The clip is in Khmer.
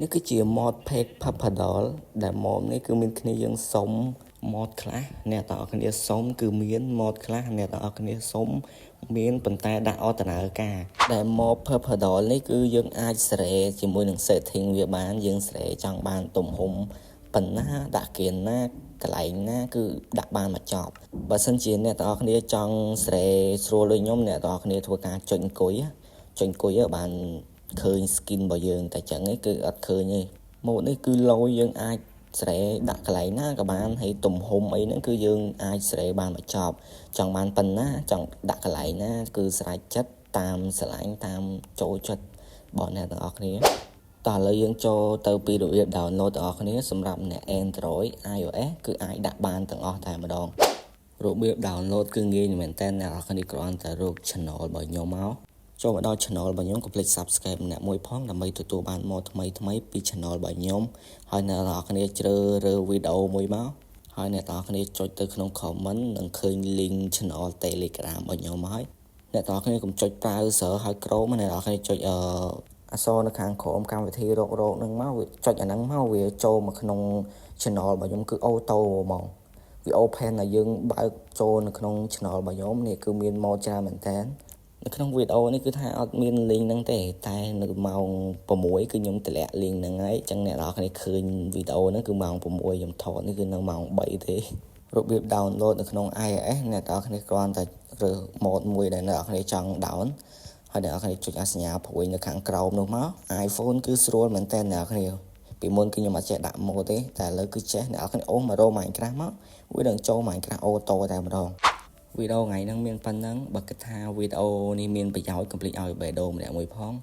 នេះគឺជា mod pack Papadol ដែល mod នេះគឺមានគ្នាយើងសុំ mod ខ្លះអ្នកទាំងអស់គ្នាសុំគឺមាន mod ខ្លះអ្នកទាំងអស់គ្នាសុំមានប៉ុន្តែដាក់អត់ដំណើរការដែល mod Papadol នេះគឺយើងអាចសេរីជាមួយនឹង setting វាបានយើងសេរីចង់បានទំហំប៉ុណ្ណាដាក់គៀនណាកន្លែងណាគឺដាក់បានមកចប់បើសិនជាអ្នកទាំងអស់គ្នាចង់សេរីស្រួលដូចខ្ញុំអ្នកទាំងអស់គ្នាធ្វើការចុចអង្គុយចុចអង្គុយបានឃើញ skin របស់យើងតែចឹងឯងគឺអត់ឃើញទេ mod នេះគឺលយយើងអាចស្រែដាក់កន្លែងណាក៏បានហើយទំហំអីហ្នឹងគឺយើងអាចស្រែបានមកចប់ចង់បានប៉ុណ្ណាចង់ដាក់កន្លែងណាគឺស្រេចចិត្តតាមស្រឡាញ់តាមចូលចិត្តរបស់អ្នកទាំងអស់គ្នាតោះឥឡូវយើងចូលទៅពីរបៀប download ទាំងអស់គ្នាសម្រាប់អ្នក Android iOS គឺអាចដាក់បានទាំងអស់តែម្ដងរបៀប download គឺងាយមែនតើអ្នកនរគ្នាគ្រាន់តែរក channel របស់ខ្ញុំមកចូលមកដល់ channel របស់ខ្ញុំកុំភ្លេច Subscribe ម្នាក់មួយផងដើម្បីទទួលបាន mod ថ្មីថ្មីពី channel របស់ខ្ញុំហើយអ្នកនរគ្នាជ្រើសរើសវីដេអូមួយមកហើយអ្នកនរគ្នាចុចទៅក្នុង comment នឹងឃើញ link channel Telegram របស់ខ្ញុំហើយអ្នកនរគ្នាកុំចុច browser ហើយ Chrome អ្នកនរគ្នាចុចអឺអក្សរនៅខាងក្រោមកម្មវិធីរករកនឹងមកវាចុចអាហ្នឹងមកវាចូលមកក្នុង channel របស់ខ្ញុំគឺ auto ហ្មងវា open ឲ្យយើងបើកចូលនៅក្នុង channel របស់ខ្ញុំនេះគឺមាន mod ច្រើនមែនតើនៅក្នុងវីដេអូនេះគឺថាអត់មាន link ហ្នឹងទេតែនៅម៉ោង6គឺខ្ញុំតម្លាក់ link ហ្នឹងហើយអញ្ចឹងអ្នកនរគ្នាឃើញវីដេអូហ្នឹងគឺម៉ោង6ខ្ញុំថតនេះគឺនៅម៉ោង3ទេរបៀប download នៅក្នុង iOS អ្នកនរគ្នាគ្រាន់តែរើស mod មួយដែលអ្នកនរគ្នាចង់ down ហើយអ្នកនរគ្នាចុចអាសញ្ញាព្រួយនៅខាងក្រោមនោះមក iPhone គឺស្រួលមែនតើអ្នកនរគ្នាពីមុនគឺខ្ញុំអត់ចេះដាក់ mod ទេតែឥឡូវគឺចេះអ្នកនរគ្នាអូសមករក Minecraft មកវានឹងចូល Minecraft auto តែម្ដងវីដេអូថ្ងៃហ្នឹងមានប៉ុណ្ណឹងបើគិតថាវីដេអូនេះមានប្រយោជន៍កុំភ្លេចឲ្យបេះដូងម្នាក់មួយផង។